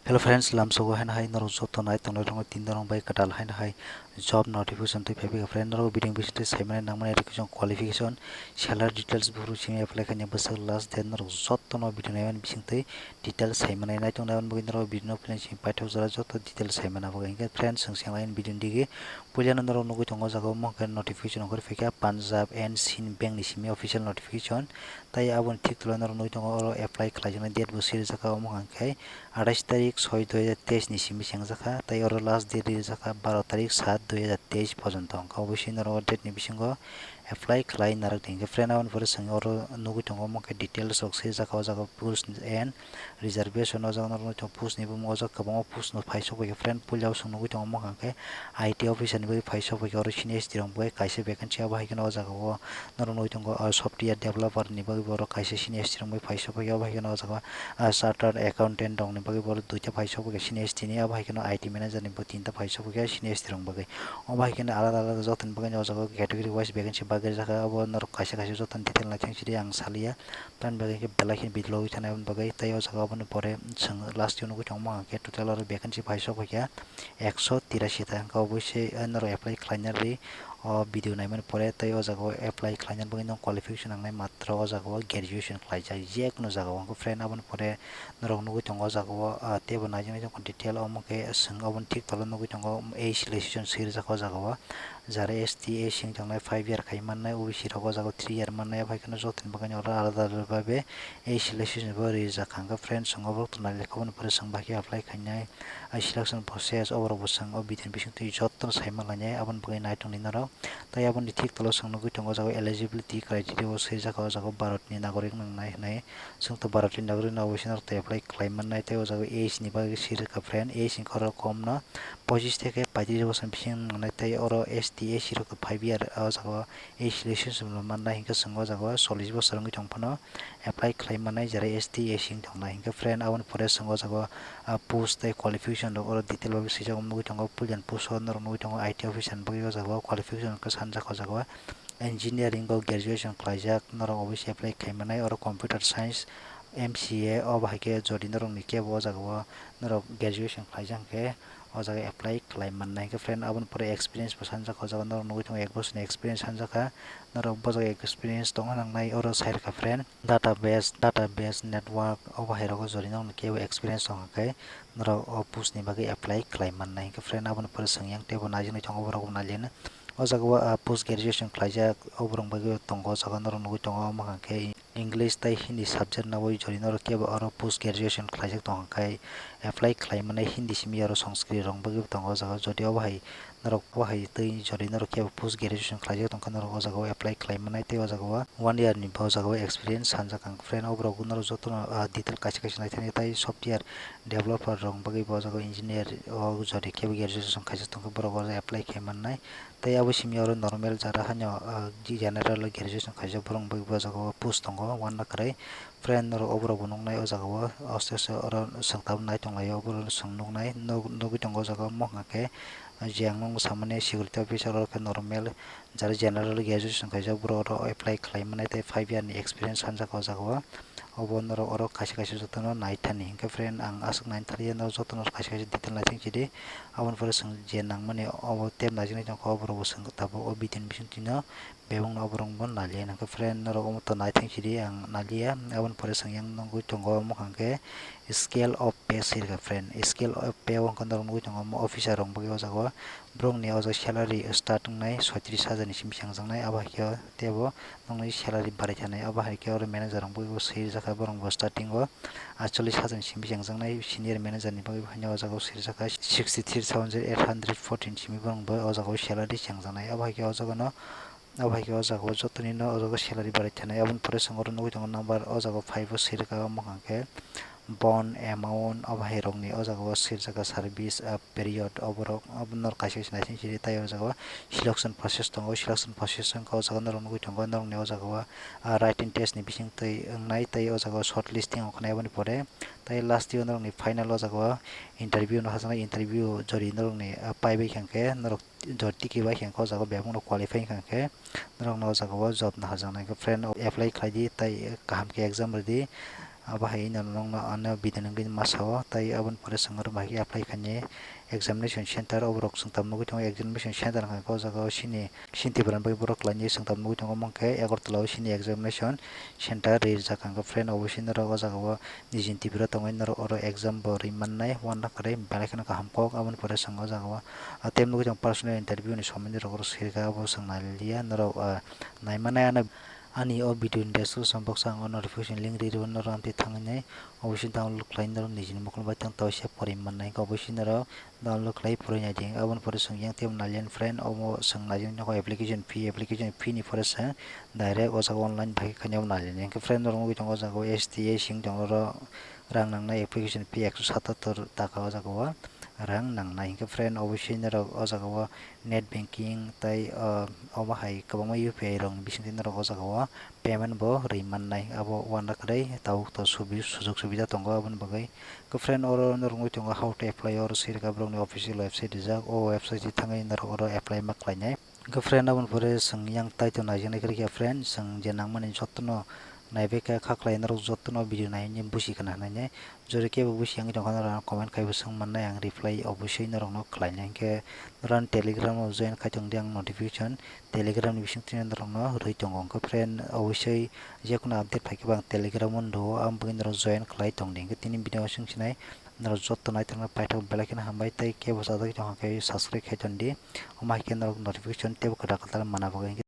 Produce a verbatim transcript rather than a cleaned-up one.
Hello friends, lamsogo haino hai norok joto nai tongnai rokno tin norok bai kwtal haino hai job notification twi phai phai kha. Friend, norok video bisingtwi sai mani nangmani education qualification, salary details, buphuru simi apply khaina bwswk last date, norok jotono video naimani bisingtwi details sai mani nai tongnai, aboni bagwi norok video no phileng simi paithak jora joto details sai mana bagwi. Hinkhe friends, chwng senglaini video ni digi puilano norok nugwi tongo o jaga o, omo khe notification ongkhor phaikha Punjab and Sind Bank ni simi official notification. Tai aboni thik tolo norok nugwi tongo oro apply khlaijaknai date bo swijak kha, omo hwnkhe athais tarik soi dui hajar teis ni simi chengjak kha, tai oro last date rijak kha baro tarik sat dui hajar teis pojonto. Hwnkhe obviously norok o date ni bisingo apply khlai narwk di. Hinkhe friend, aboni pore chwng oro nugwi tongo omo khe details rok swijak kha o jaga post and reservation. O jaga norok nugwi tongo post ni bumung, o jaga kwbangma post no phai sok bai kha friend. Puila o chwng nugwi tongo omo hwnkhe I T officer ni bagwi phai sok bai kha oro senior S T rok bai kaisa vacancy, abo hai kheno o jaga o norok nugwi tongo, ah, software developer ni bagwi borok kaisa senior S T rok bai phai sok bai kha, abo hai kheno o jaga o, ah, chartered accountant rok ni bagwi borok duita phai sok bai kha senior S T ni, abo hai kheno I T manager ni bo tinta phai sok bai kha senior S T rok ni bagwi. Obo hai kheno alada alada jotoni bagwi o jaga o category wise vacancy bagwi rijak kha, abo norok kaisa kaisa jotoni detail naithang sidi ang saliya. Tamni bagwi khe belai kheno bidlogwi thanai aboni bagwi, tei o jaga aboni pore chwng last o nugwi tongma hwnkhe total oro vacancy phai sok bai kha ekso tirasi ta, hwnkhe obviously norok apply khlaina rwdi o video naimani pore. Tei o jaga o apply khlaina bagwi nwng qualification nangnai matro o jaga o graduation khlaijak jekunu jaga o. Hwnkhe friend, aboni pore norok nugwi tongo o jaga o, ah, teibo naijak naijak detail, omo khe chwng oboni thik tolo nugwi tongo age relaxation swi rijak o jaga o. Jara S T, S C wng tongnai five year khai mannai, O B C rok o jaga o three year mannai, abo hai kheno jotoni bagwi oro alada alada babe age relaxation bo rijak kha. Hwnkhe friends, chwng oborok to nailai kha, oboni pore chwng bahai khe apply khainai, ah, selection process, oborok bo chwng o video ni bisingtwi jotono sai manlainai, aboni bagwi nai tongdi norok. Tei aboni thik tolo chwng nugwi tongo o jaga o eligibility criteria o swijak kha, o jaga o Bharat ni nagorik wngnai hwnwi. Chwng to Bharat ni nagorik no obviously norok to apply khlai mannai, tei o jaga o age ni bagwi swi rwkha friend, age wngkha oro kom no pochis theke paitris bosor ni bising wngnai, tei oro S T, S C rok to five year o jaga o age relaxation mannai, hinkhe chwng o jaga o chollish bosor wngwi tong phano apply khlai mannai, jara S T, S C wng tongnai. Hinkhe friend, aboni pore chwng o jaga o, ah, post tei qualification rok oro detail bagwi swijak nugwi tongo, puila ni post o norok nugwi tongo I T officer ni bagwi o jaga o qualification khe sanjak o jaga o. Engineering o graduation khlaijak norok obviously apply khai mannai, oro computer science, M C A, obo hai khe jodi norokni kebo o jaga o norok graduation khlaijak hwnkhe o jaga apply khlai mannai. Hwnkhe friend, aboni pore experience bo sanjak kha, o jaga norok nugwi tongo ek bosorni experience sanjak kha, norok bo jaga experience tongna nangnai oro sai rwkha friend. Database, database network, obo hai rogo jodi norokni kebo experience tong kha khe norok o post ni bagwi apply khlai mannai. Hwnkhe friend, aboni pore chwng yang teibo naijagwi tongo, borok bo nailai no. O jaga o, ah, post graduation khlaijak, o borok bagwi tongo, o jaga norok nugwi tongo, omo hwnkha khe English tei Hindi subject nawi jodi norok kebo oro post graduation khlaijak tong kha khe apply khlai mannai Hindi simi oro Sanskrit rok bagwi tongo o jaga o. Jodi obo hai norok bo hai tei jodi norok kebo post graduation khlaijak tong kha, norok o jaga o apply khlai mannai tei o jaga o one year ni bo o jaga o experience sanjak ang. Friend, o borok norok jotono, ah, detail kaisa kaisa naithani tei software developer rok bagwi bo o jaga o engineer o jodi kebo graduation khaijak tong kha, borok o jaga apply khai mannai. Tei abo simi oro normal jara haino, ah, general graduation khaijak borok bagwi bo o jaga o post tongo uanna kwrwi. Friend, norok oborok bo nuknai o jaga o, aste aste oro chwng tabuk nai tong lai o, oborok chwng nuknai, nuk-, nugwi tongo o jaga o. Omo hwnkha khe je ang nukna samani security officer, oro khe normal jara general graduation khaijak borok oro apply khlai mannai tei five year ni experience sanjak o jaga o. Obo norok oro kaisa kaisa jotono naithani. Hinkhe friend, ang aswk naithaliya, norok jotono kaisa kaisa detail naithang sidi. Aboni pore chwng je nangmani obo tei naijagwi tongkha, oborok bo chwng tabuk o video ni bisingtwi no bebakno oborok bo naliya. Hinkhe friend, norok omo to naithang sidi, ang naliya. Aboni pore chwng yang nugwi tongo omo hwnkha khe scale of pay swi rwkha friend. Scale of pay o hwnkhe norok nugwi tongo omo officer rok bagwi o jaga o. Borokni o jaga salary start wngnai soitris hajar ni simi chengjaknai, abo hai khe teibo nokni salary barai thanai, abo hai khe oro manager rok bagwi bo swi rijak kha, borok bo starting o aitchollish hajar ni simi chengjaknai, senior manager ni bagwi bo haino o jaga o swi rijak kha sixty three thousand eight hundred fourteen simi borok bo o jaga o salary chengjaknai, abo hai khe o jaga no, abo hai khe o jaga o jotoni no o jaga o salary barai thanai. Aboni pore chwng oro nugwi tongo number, o jaga o five o swi rwkha, omo hwnkha khe bon amount, obo hai rokni o jaga o swi rijak kha service, ah, period, oborok, obo norok kaisa kaisa naising sidi. Tai o jaga o selection process tongo, selection process wngkha o jaga norok nugwi tongo, norokni o jaga o, ah, writing test ni bising twi wngnai, tai o jaga o short listing ongkha nai, aboni pore tai last o norokni final o jaga o interview no hajaknai, interview jodi norokni, ah, paibai kha hwnkhe norok jodi tiki bai kha hwnkhe o jaga o bebak no qualify wngkha hwnkhe norokno o jaga o job no hajaknai. Hwnkhe friend, apply khlai di, tai kaham khe exam rwdi. Abo hai no nokno ano video nungwi masa o, tai aboni pore chwng oro bahai khe apply khainai examination center, oborok chwng tamo nugwi tongo examination center hwnka khe o jaga o chini, chini Tripura ni bagwi borok khlainai chwng tamo nugwi tongo, omo hwnkhe Agartala o chini examination center rijak hwnka khe friend, obo chini norok o jaga o nijini Tripura tongwi norok oro exam bo rwi mannai, uanw kwrwi belai kheno kaham kok. Aboni pore chwng o jaga o, ah, tei nugwi tongo personal interview ni somoinai rok oro sirika abo chwng nai liya norok, ah, nai mannai ano. Ani o video ni description box o ang o notification link rwi rw norok amtwi thangwi nai, obviously download khlai norok nijini mokol bai tang tawisa pori mannai, obviously norok download khlai pori nai di. Aboni pore chwng yang tei nalian friend, omo chwng nai nokho application fee, application fee ni pore chwng direct o jaga online bai khainai nalian. Hwnkhe friend norok nugwi tongo o jaga o S T A sing tongo oro rang nangnai, application fee ekso satattor taka o jaga o rang nangnai. Hwnkhe friend obviously norok o jaga o net banking tei, ah, omo hai kwbangma U P I rok ni bisingtwi norok o jaga o payment bo rwi mannai, abo uanw kwrwi tabuk to subi-, sujok subida tongo aboni bagwi. Hwnkhe friend oro norok nugwi tongo how to apply, oro sirika borok ni official website rijak, o website thangwi norok oro apply ma khlainai. Hwnkhe friend aboni pore chwng yang title naijaknai kwrwi kha friend, chwng je nangmani jotono naibai kha, kha khlai norok jotono video nai hwnwi busi khna hwnwi. Jori kebo busi yang tongkha norok comment khaibo swng mannai, ang reply obviously norokno khlainai. Hwnkhe norok Telegram o join khai tongdi, ang notification Telegram ni bisingtwi norokno rwi tongo. Hwnkhe friend obviously jekunu update phaikhe bo ang Telegram o nw-o, aboni bagwi norok join khlai tongdi. Hwnkhe tini video o chwng sinai norok joto naithokno paithak belai kheno hambai tei kebo sajagwi tongkha khe subscribe khai tondi, omo hai khe norok notification teibo kwtal kwtal mana bagwi.